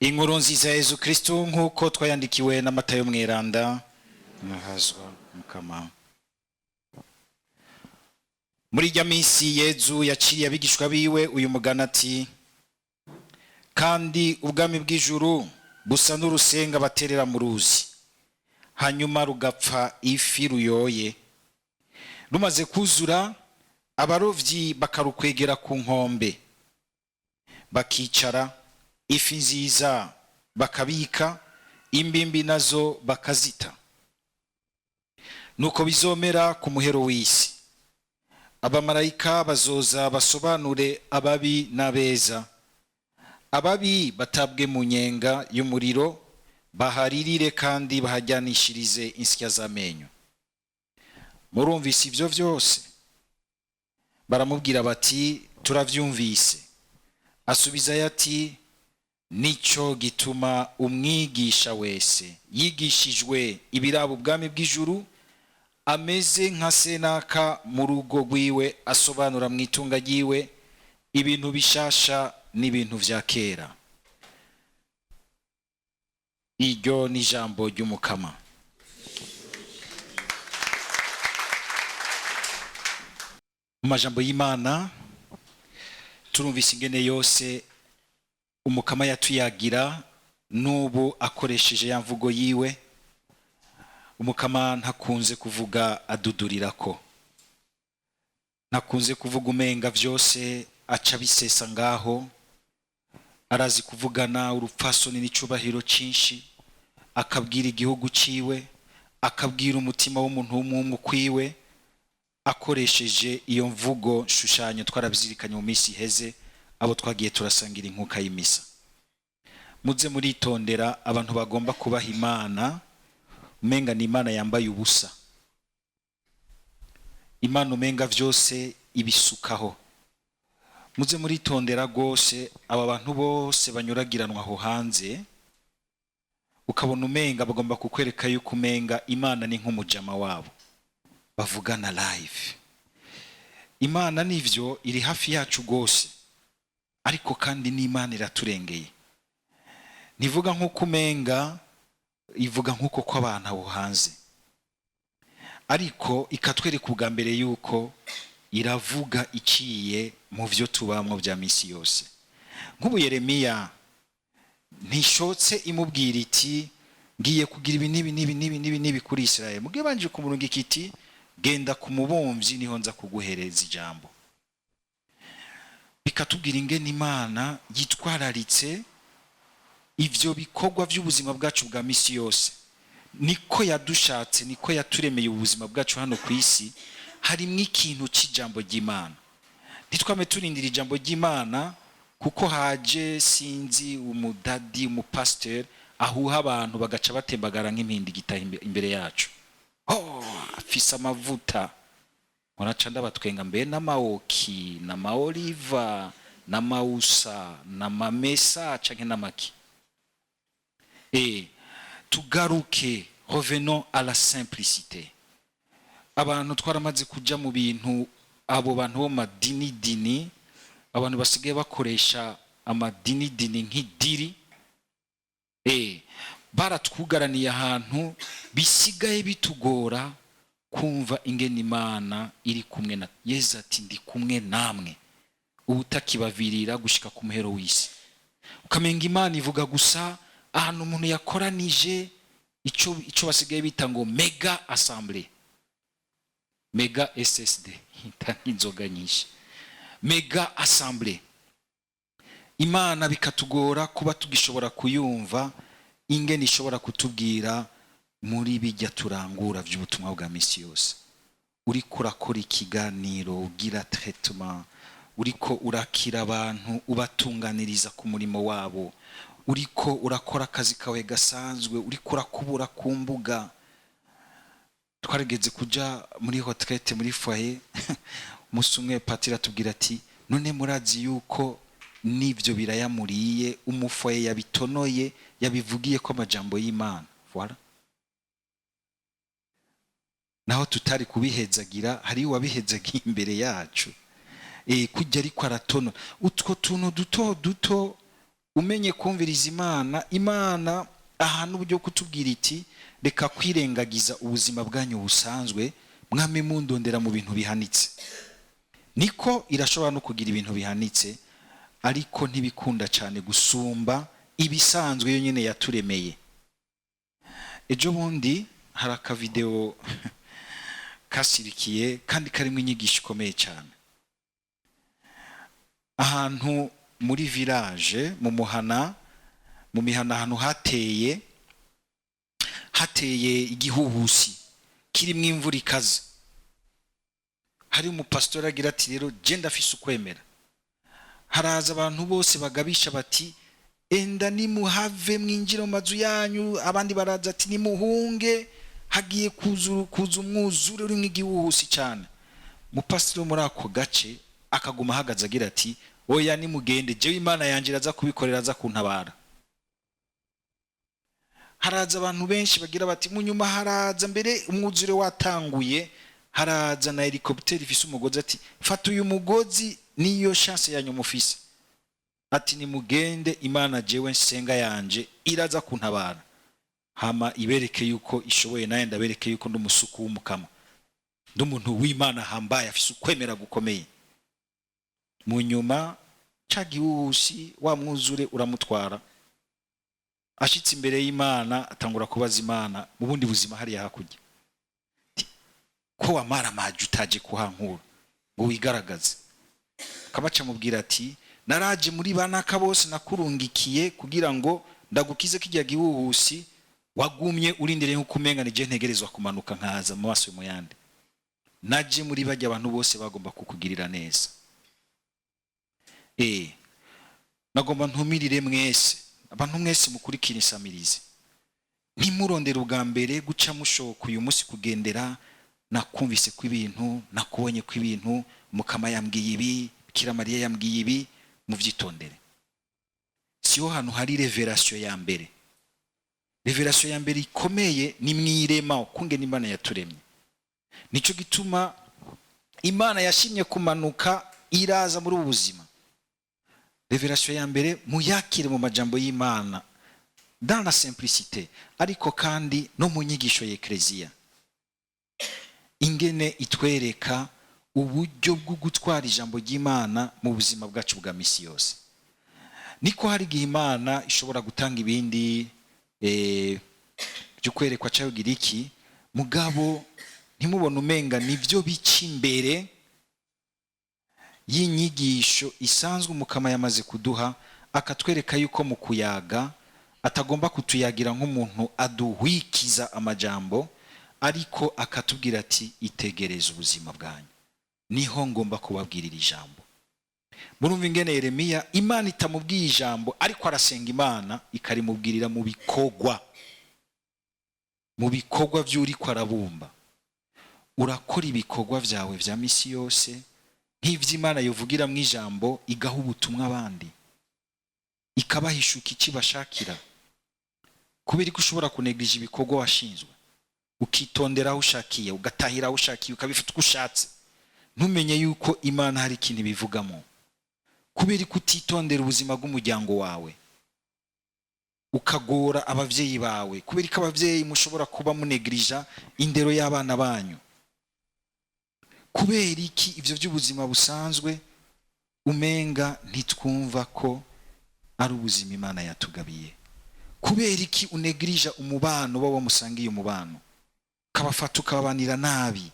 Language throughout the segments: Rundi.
Inkuru nziza ya Yezu Kristu nk'uko twayandikiwe na Matayo mweranda. Nahazwa Mukama. Muri irya minsi Yezu yaciriye abigishwa biwe uyu mugani ati: kandi ubwami bw'ijuru busa n'urusenga baterera mu ruzi, hanyuma rugapfa ifi ruyoye. Rumaze kuzura, abarovyi bakarukwegera ku nkombe, bakicara, ifi nziza bakabika, imbimbi nazo bakazita. Nuko bizomera ku muhero w'isi. Abamarayika bazoza basobanure ababi n'abeza. Ababi batabwe mu nyenga y'umuriro, baharirire kandi bahajyanishirize insya z'amenyo. Murumvise ivyo vyose? Baramubwira bati: turavyumvise. Asubizayo ati: nico gituma umwigisha wese yigishijwe ibiraba ubwami bw'ijuru ameze nka senaka mu rugo rwiwe, asobanura mu itunga ryiwe ibintu bishasha n'ibintu vya kera. Iryo ni ijambo ry'Umukama. Mu majambo y'Imana turumvise ingene yose Umukama yatuyagira n'ubu akoresheje ya mvugo yiwe. Umukama ntakunze kuvuga adudurirako, ntakunze kuvuga umenga vyose aca bisesa ngaho. Arazi kuvugana urupfasoni n'icubahiro cinshi, akabwira igihugu ciwe, akabwira umutima w'umuntu w'umwumwe ukwiwe, akoresheje iyo mvugo nshushanyo twarabyirikanye mu minsi iheze, abo twagiye turasangira inkuka y'imisa. Muze muritondera abantu bagomba kubaha Imana, umenga ni Imana yambaye ubusa. Imana umenga vyose ibisukaho. Muze muritondera gose aba bantu bose banyuragiranwa aho hanze, ukabona umenga bagomba kukwereka yuko umenga Imana ni nk'umujama wabo bavugana live. Imana nivyo iri hafi yacu gose, ariko kandi n'Imana iraturengeye. Ntivuga nk'uko umenga, ivuga nk'uko kw'abantu aho hanze, ariko ikatwereka ubwa mbere yuko iravuga iciye mu vyo tubamwo vya misi yose. Nk'ubu Yeremiya ntishotse imubwira iti ngiye kugira ibi n'ibi n'ibi n'ibi n'ibi n'ibi kuri Israel, mugihe banje kumurungika iti genda ku mubumvyi niho nza kuguhereza ijambo. Bikatubwira ingene Imana yitwararitse ivyo bikorwa vy'ubuzima bwacu bwa misi yose. Niko yadushatse, niko yaturemeye ubuzima bwacu hano ku isi, harimwo ikintu c'ijambo ry'Imana. Ntitwame turindira ijambo ry'Imana kuko haje sinzi umudadi, umupasteur ahuha abantu bagaca batembagara nk'impindi gitaha imbere yacu. Oh, afise amavuta. Muraca ndabatwenga mbe n'amaoki, n'amaoliva, n'amausa, n'amamesa canke n'amaki. Tugaruke, revenons à la simplicité. Abantu twaramaze kuja mu bintu, abo bantu bo madini dini, abantu basigaye bakoresha amadini dini nk'idiri. Baratwugaraniye ahantu bisigaye bitugora kumva ingene Imana iri kumwe na Yezu ati ndi kumwe namwe ubutakibavirira gushika ku muhero w'isi. Ukamenga Imana ivuga gusa ahantu umuntu yakoranije ico basigaye bita ngo mega assembly, mega SSD, ita nk'inzoga nyinshi, mega assembly. Imana bikatugora kuba tugishobora kuyumva ingene ishobora kutubwira muri bijya turangura by'ubutumwa bwa misi yose. Uriko urakora ikiganiro, ugira traitement, uriko urakira abantu ubatunganiriza ku murimo wabo, uriko urakora akazi kawe gasanzwe, uriko urakubura ku mbuga. Twarigeze kuja muri retraite muri foyer, umunsi umwe patiri atubwira ati none murazi yuko n'ivyo birayamuriye umufoyer yabitonoye yabivugiye ko amajambo y'Imana. Voilà. Naho tutari kubihezagira, hari uwabihezagiye imbere yacu. Kujya ariko aratonora utwo tuntu duto duto. Umenye kumviriza Imana, Imana ahantu uburyo kutubwira iti reka kwirengagiza ubuzima bwanyu busanzwe, mwame mundondera mu bintu bihanitse. Niko irashobora no kugira ibintu bihanitse, ariko ntibikunda cyane gusumba ibisanzwe yo nyine yaturemeye. Ejo bundi hari akavideo kasirikiye kandi karimo inyigisho ikomeye cyane. Ahantu muri village, mu muhana, mu mihana, ahantu hateye igihuhusi kirimo imvura ikaze, hari umupasitori agira ati rero je ndafise ukwemera. Haraza abantu bose bagabisha bati enda nimuhave mwinjire mu mazu yanyu. Abandi baraza ati nimuhunge, hagiye kuza umwuzure urimo igihuhusi cyane. Umupasitori wo muri ako gace akaguma ahagaze agira ati oya, nimugende, jewe Imana yanjye iraza kubikorera, aza kuntabara. Haraza abantu benshi bagira bati mu nyuma haraza mbere umwuzure watanguye, haraza na hélicoptère ifise umugozi, ati fata uyu mugozi, niyo chance yanyu mufise. Ati nimugende, Imana jewe nsenga yanje iraza kuntabara, hama ibereke yuko ishoboye, naye ndabereke yuko ndi umusuku w'Umukama, ndi umuntu w'Imana hambaye, afise ukwemera gukomeye. Mu nyuma ca gihuhusi, wa mwuzure uramutwara. Ashitse imbere y'Imana atangura kubaza Imana mu bundi buzima hariya hakurya ati, ko wamaramaje utaje kuhankura ngo wigaragaze? Kabaca amubwira ati naraje muri banaka bose nakurungikiye kugira ngo ndagukize kijya gihuhusi, wagumye urindiriye nk'uko umenga nije ntegerezwa kumanuka nkaza mu maso mu yandi. Naje muri bajya abantu bose bagomba kukugirira neza. Nagomba ntumirire mwese, abantu mwese mukurikira insamirizi, ntimurondere ubwa mbere guca mushoka uyu munsi kugendera nakumvise ko ibintu, nakubonye ko ibintu, Mukama yambwiye ibi, Bikira Mariya yambwiye ibi. Muvyitondere, siho hantu hari révélation ya mbere. Révélation ya mbere ikomeye ni mwirema ukungene Imana yaturemye. Nico gituma Imana yashimye kumanuka iraza muri ubu buzima. Révélation ya mbere muyakire mu majambo y'Imana dans la simplicité, ariko kandi no mu nyigisho y'Ekleziya, ingene itwereka uburyo bwo gutwara ijambo ry'Imana mu buzima bwacu bwa misi yose. Niko hari igihe Imana ishobora gutanga ibindi byo kwerekwa cyangwa iki, mugabo ntimubone umenga nibyo bica imbere y'inyigisho isanzwe Umukama yamaze kuduha, akatwereka yuko mu kuyaga atagomba kutuyagira nk'umuntu aduhwikiza amajambo, ariko akatubwira ati itegereze ubuzima bwanyu, niho ngomba kubabwirira ijambo. Murumva ingene Yeremiya Imana itamubwiye ijambo, ariko arasenga, Imana ikarimubwirira mu bikorwa, mu bikorwa by'uriko arabumba. Urakora ibikorwa byawe vya misi yose nk'ivy'Imana yovugira mu ijambo, igaha ubutumwa abandi, ikabahishuka icyo ibashakira. Kubera ko ushobora kunegirija ibikorwa washinzwe, ukitondera aho ushakiye, ugatahira aho ushakiye, ukabifata uko ushatse, ntumenye yuko Imana hari ikintu ibivugamo. Kubera ko utitondera ubuzima bw'umuryango wawe, ukagora abavyeyi bawe. Kubera ko abavyeyi mushobora kuba munegirija indero y'abana banyu. Kubera iki ivyo by'ubuzima busanzwe umenga ntitwumva ko ari ubuzima Imana yatugabiye? Kubera iki unegirija umubano w'abo musangiye umubano, ukabafata ukababanira nabi,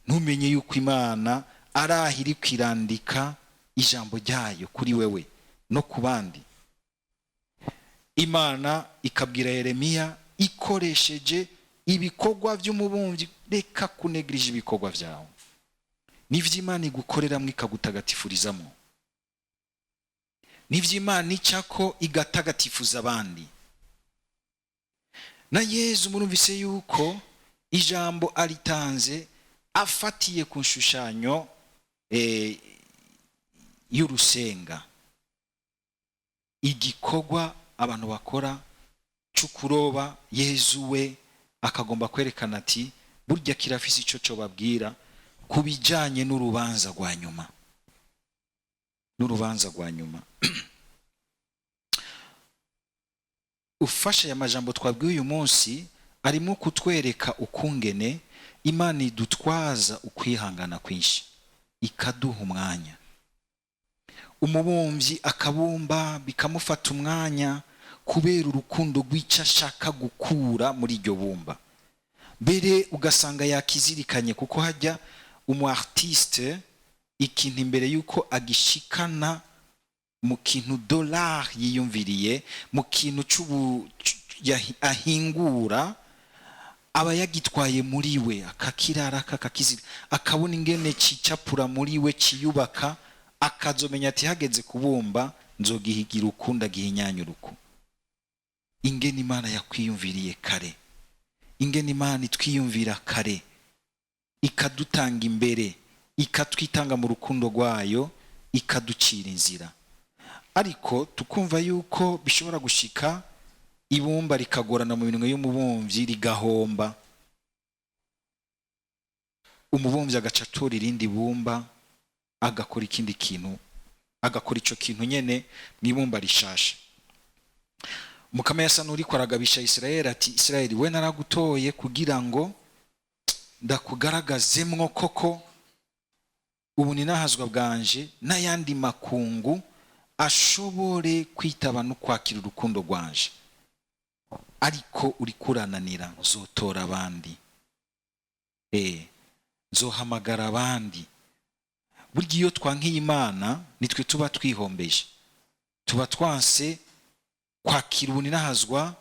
ntumenye yuko Imana ari aho iri kwirandika ijambo ryayo kuri wewe no ku bandi? Imana ikabwira Yeremiya ikoresheje ibikorwa by'umubumbyi, reka kunegirija ibikorwa byawe, nivyo Imana igukoreramwo ikagutagatifurizamo, nivyo Imana icako igatagatifuza abandi. Na Yezu murumvise yuko ijambo aritanze afatiye ku nshushanyo y'urusenga, igikorwa abantu bakora c'ukuroba. Yezu we akagomba kwerekana ati burya kirafise ico co babwira ku bijanye n'urubanza rwa nyuma, n'urubanza rwa nyuma. Ufashe aya majambo twabwiye uyu munsi, arimo kutwereka ukungene Imana idutwaza ukwihangana kwinshi, ikaduha umwanya. Umubumbyi akabumba bikamufata umwanya kubera urukundo rw'icyo ashaka gukura muri iryo bumba. Mbere ugasanga yakizirikanye, kuko hajya umu artiste ikintu imbere y'uko agishikana mu kintu dollar yiyumviriye, mu kintu c'ubu ahingura, aba yagitwaye muri we, akakirara, akakizira, akabona ingene cicapura muri we, ciyubaka, akazomenya ati: "Hageze kubumba nzogihigira ukunda gihinyanyura uku." Ingene Imana yakwiyumviriye kare, ingene Imana itwiyumvira kare, ikadutanga imbere, ikatwitanga mu rukundo rwayo, ikaducira inzira. Ariko tukumva yuko bishobora gushika ibumba rikagorana mu minwe y'umubumbyi, rigahomba. Umubumbyi agaca atora irindi bumba, agakora ikindi kintu, agakora ico kintu nyene mu ibumba rishasha. Mukama yasa n'uriko aragabisha Isirayeli ati: "Isirayeli we, naragutoye kugira ngo ndakugaragazemwo koko ubu ninahazwa bwanje, n'ayandi makungu ashobore kwitaba no kwakira urukundo rwanje. Ariko uriko urananira, nzotora abandi, nzohamagara abandi." Burya iyo twankiye Imana, nitwe tuba twihombeje, tuba twanse kwakira ubuninahazwa,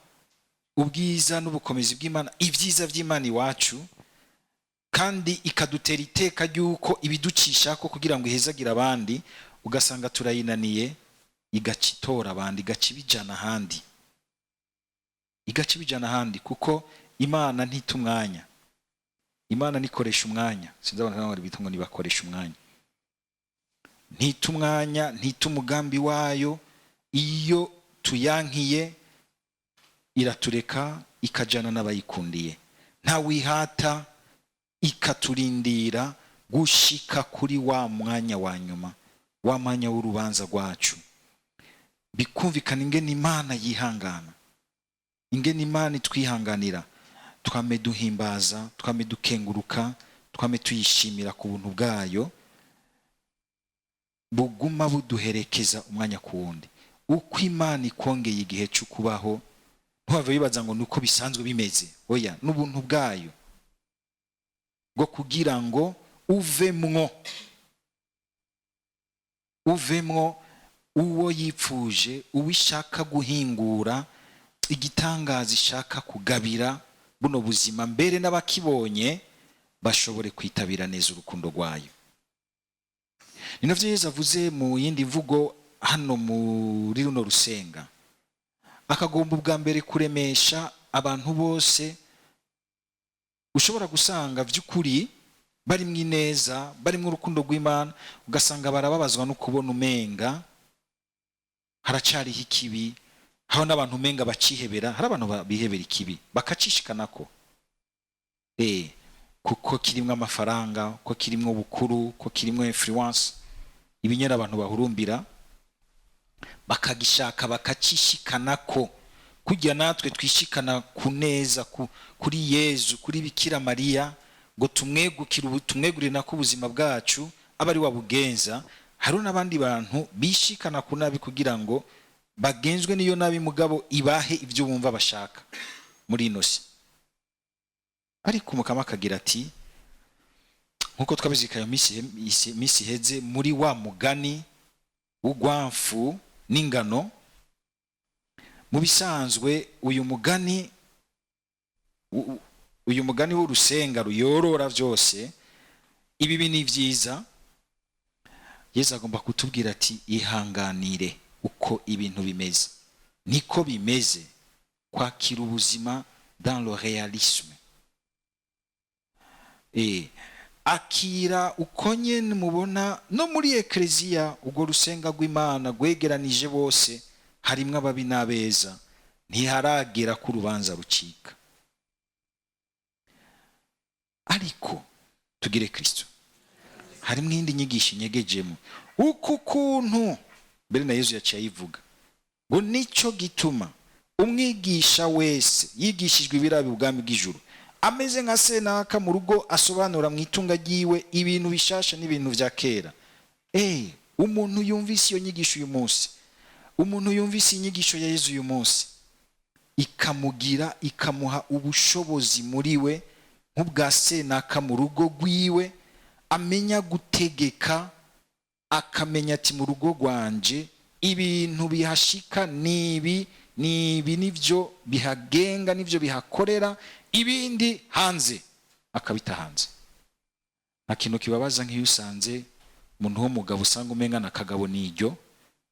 ubwiza n'ubukomezi bw'Imana, ibyiza by'Imana iwacu, kandi ikadutera iteka ry'uko ibiducisha ko kugira ngo ihezagire abandi. Ugasanga turayinaniye, igaca itora abandi, igaca ibijana ahandi, igaca ibijana ahandi, kuko Imana ntita umwanya. Imana nikoresha umwanya. Sinzi abantu bamwe bita ngo nibakoresha umwanya. Ntita umwanya, ntita umugambi wayo. Iyo tuyankiye, iratureka ikajana n'abayikundiye. Ntawihata, ikaturindira gushika kuri wa mwanya wa nyuma, wa mwanya w'urubanza rwacu. Bikumvikana ingene Imana yihangana, ingene Imana itwihanganira. Twame duhimbaza, twame dukenguruka, twame tuyishimira ku buntu bwayo buguma buduherekeza umwanya ku wundi. Uko Imana ikongeye igihe cyo kubaho, ntuhave wibaza ngo nuko bisanzwe bimeze. Oya, n'ubuntu bwayo bwo kugira ngo uvemwo uwo yipfuje, uwo ishaka guhingura, igitangaza ishaka kugabira buno buzima, mbere n'abakibonye bashobore kwitabira neza urukundo rwayo. Ni navyo Yezu avuze mu yindi mvugo hano muri runo rusenga. Akagomba ubwa mbere kuremesha abantu bose ushobora gusanga by'ukuri barimwo ineza, barimwo urukundo rw'Imana, ugasanga barababazwa no kubona umenga haracariho ikibi, hariho n'abantu umenga bacihebera. Hari abantu bihebera ikibi bakacishikanako, kuko kirimwo amafaranga, ko kirimwo ubukuru, ko kirimwo influence, ibinyera abantu bahurumbira, bakagishaka, bakacishikanako. Kujya natwe twishikana ku neza, kuri Yezu, kuri Bikira Mariya, ngo tumwegukire, tumwegurire nako ubuzima bwacu, aba ari wabugenza. Hariho n'abandi bantu bishikana ku nabi kugira ngo bagenzwe n'iyo nabi, mugabo ibahe ibyo bumva bashaka muri ino si. Ariko Umukama akagira ati, nk'uko twabizikaye minsi iheze muri wa mugani w'ugwamfu n'ingano. Mu bisanzwe uyu mugani w'urusenga ruyorora byose, ibibi ni byiza, Yesu agomba kutubwira ati: "Ihanganire uko ibintu bimeze, niko bimeze." Kwakira ubuzima dans le réalisme, akira uko nyene mubona no muri ekleziya, urwo rusenga rw'Imana rwegeranije bose, harimwo ababi n'abeza, ntiharagera ko urubanza rucika. Ariko tugire Kristo, harimwo iyindi nyigisho inyegejemo uku kuntu mbere na Yezu yaciye ayivuga ngo: "Nico gituma Umwigisha wese yigishijwe ibiraba ubwami bw'ijuru, ameze nka senaka mu rugo, asobanura mu itunga ryiwe ibintu bishasha n'ibintu vya kera. Umuntu yumvise iyo nyigisho uyu munsi, umuntu yumvise inyigisho ya Yezu uyu munsi, ikamugira, ikamuha ubushobozi muri we nk'ubwa senaka mu rugo rwiwe, amenya gutegeka, akamenya ati mu rugo rwanje ibintu bihashika nibi nibi, nivyo bihagenga, nivyo bihakorera, ibindi hanze akabita hanze. Nta kintu kibabaza nk'iyo usanze umuntu w'umugabo usanga umenga na kagabo niryo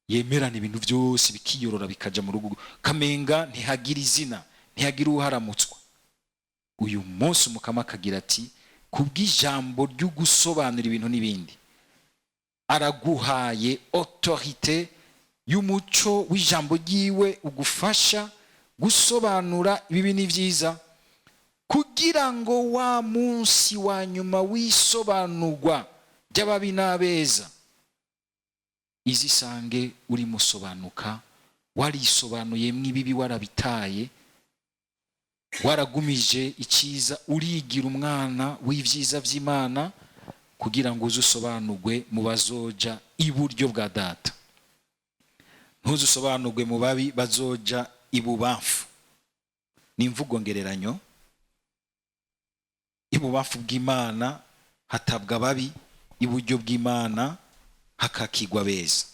yemerana ibintu byose bikiyorora bikaja mu rugo, kamenga ntihagira izina, ntihagira uharamutswa. Uyu munsi umukama akagira ati kubw'ijambo ry'ugusobanura ibintu n'ibindi, araguhaye autorité y'umuco w'ijambo ryiwe ugufasha gusobanura ibibi n'ivyiza, kugira ngo wa munsi wa nyuma w'isobanurwa ry'ababi n'abeza izisange uri musobanuka, warisobanuyemwo ibibi, warabitaye, waragumije icyiza, urigira umwana w'ibyiza by'Imana, kugira ngo uze usobanurwe mu bazoja iburyo bwa data, ntuze usobanurwe mu babi bazoja ibubamfu. Ni imvugo ngereranyo. Ibubamfu bw'Imana hatabwa ababi, iburyo bw'Imana hakakigwa beza.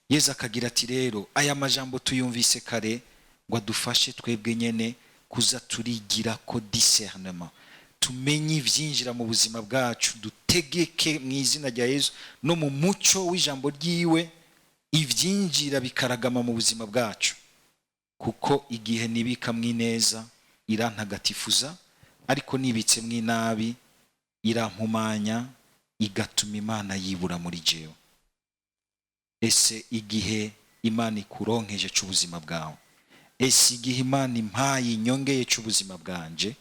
Yezu akagira ati rero aya majambo tuyumvise kare ngo adufashe twebwe nyene kuza turigira ko discernement, tumenye ivyinjira mu buzima bwacu, dutegeke mu izina rya Yezu no mu muco w'ijambo ryiwe, ivyinjira bikaragama mu buzima bwacu. Kuko igihe nibika mwineza irantagatifuza, ariko nibitse mwinabi irampumanya, igatuma Imana yibura muri jewe. Ese igihe Imana ikuronkeje c'ubuzima bwawe, ese igihe Imana impaye inyongeye c'ubuzima bwanje,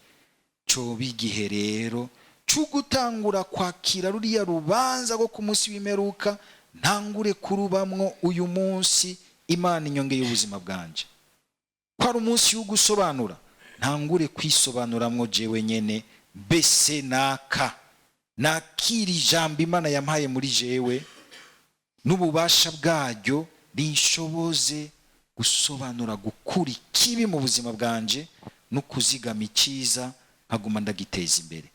coba igihe rero c'ugutangura kwakira ruriya rubanza rwo ku munsi w'imperuka, ntangure kurubamwo uyu munsi Imana inyongeye ubuzima bwanje. Ko ari umunsi wo gusobanura, ntangure kwisobanuramwo jewe nyene, mbese naka nakira ijambo Imana yampaye muri jewe n'ububasha bwaryo, rinshoboze gusobanura gukura ikibi mu buzima bwanje no kuzigama icyiza, nkaguma ndagiteza imbere.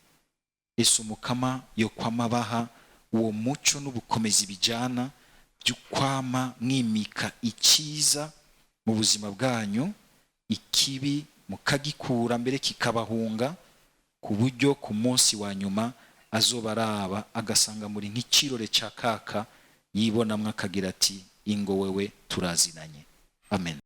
Ese umukama yo kwamabaha uwo muco n'ubukomezi bijana by'ukwama mwimika icyiza mu buzima bwanyu, ikibi mukagikura mbere kikabahunga, ku buryo ku munsi wa nyuma azoba araba agasanga muri nk'ikirore cya kaka, yibonamwe akagira ati ingo wewe turazinanye. Amen.